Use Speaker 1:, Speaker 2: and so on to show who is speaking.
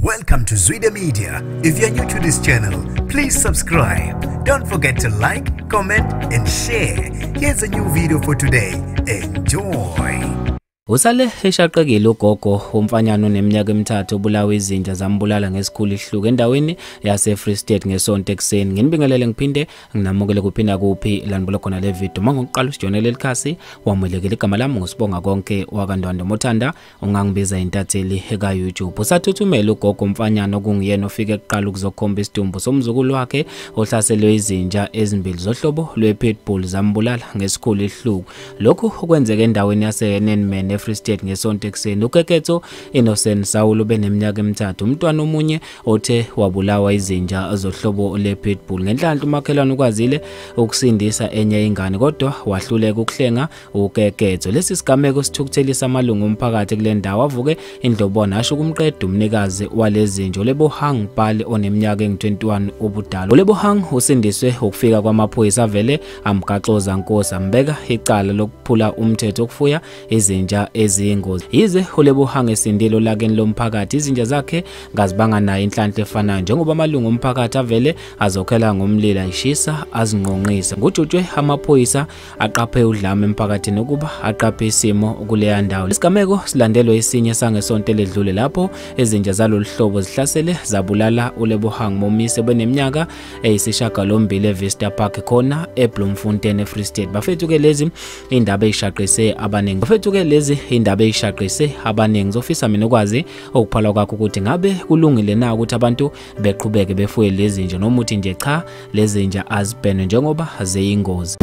Speaker 1: Welcome to Zwida Media. If you're new to this channel, please subscribe. Don't forget to like, comment, and share. Here's a new video for today. Enjoy.
Speaker 2: Usale eshaqekile ugogo umfanyana oneminyaka emithathu obulawa izinja zambulala ngesikhulu isihluku endaweni yase Free State ngesonto ekuseni. Nginibingelele ngiphinde nginamukele kuphinda kuphi lanibulo khona le video. Mangokuqala usijonele likhasi wamukelekile igama lami ngosibonga konke wakaNdwandwe Mothanda ungangibiza intatheli eka YouTube. Usathuthumela ugogo umfanyana okungiyena ofike kuqala ukuzokhomba isidumbu somzukulu wakhe ohlaselwe izinja ezimbili zohlobo lwe-pitbull zambulala ngesikhulu isihluku. Lokhu kwenzeke endaweni yase Nenman Free State ngesonto ekuseni. UKeketso Innocent Saul beneminyaka emithathu, umntwana omunye othe wabulawa izinja zohlobo le-pitbull. Ngenhlanhla umakhelwane ukwazile ukusindisa enye ingane kodwa wahluleka ukuhlenga uKeketso. Lesi sigameko sithukuthelisa amalungu omphakathi kule ndawo avuke indlobona asho kumqeda umnikazi walezinja uLebohang Pali oneminyaka engu-21 ubudala. uLebohang usindiswe ukufika kwamaphoyisa avele amgaxoza nkosi ambeka icala lokuphula umthetho wokufuya izinja eziyingozi. Yize uLebohang esindile olakeni lomphakathi, izinja zakhe ngazibanga naye inhlanhla efanayo njengoba amalungu omphakathi avele azokhela ngomlilo ayishisa azinqonqisa. Ngujutshwe amaphoyisa aqaphe udlame emphakathini ukuba aqaphe isimo kuleya ndawo. Isigameko silandelwe isinye sangesonto eledlule lapho izinja zalolu hlobo zihlasele zabulala uLebohang Momise beneminyaka eyisishiyagalombili eVista Park khona eBloemfontein eFree State. Bafethu-ke lezi indaba eyishaqise abaningi. Bafethu-ke lezi indaba eyishaqise abaningi. Ngizofisa mina ukwazi ukuphala kwakho ukuthi ngabe kulungile na ukuthi abantu beqhubeke befuye lezi nje noma uthi nje cha lezi nja azibhenwe njengoba ziyingozi.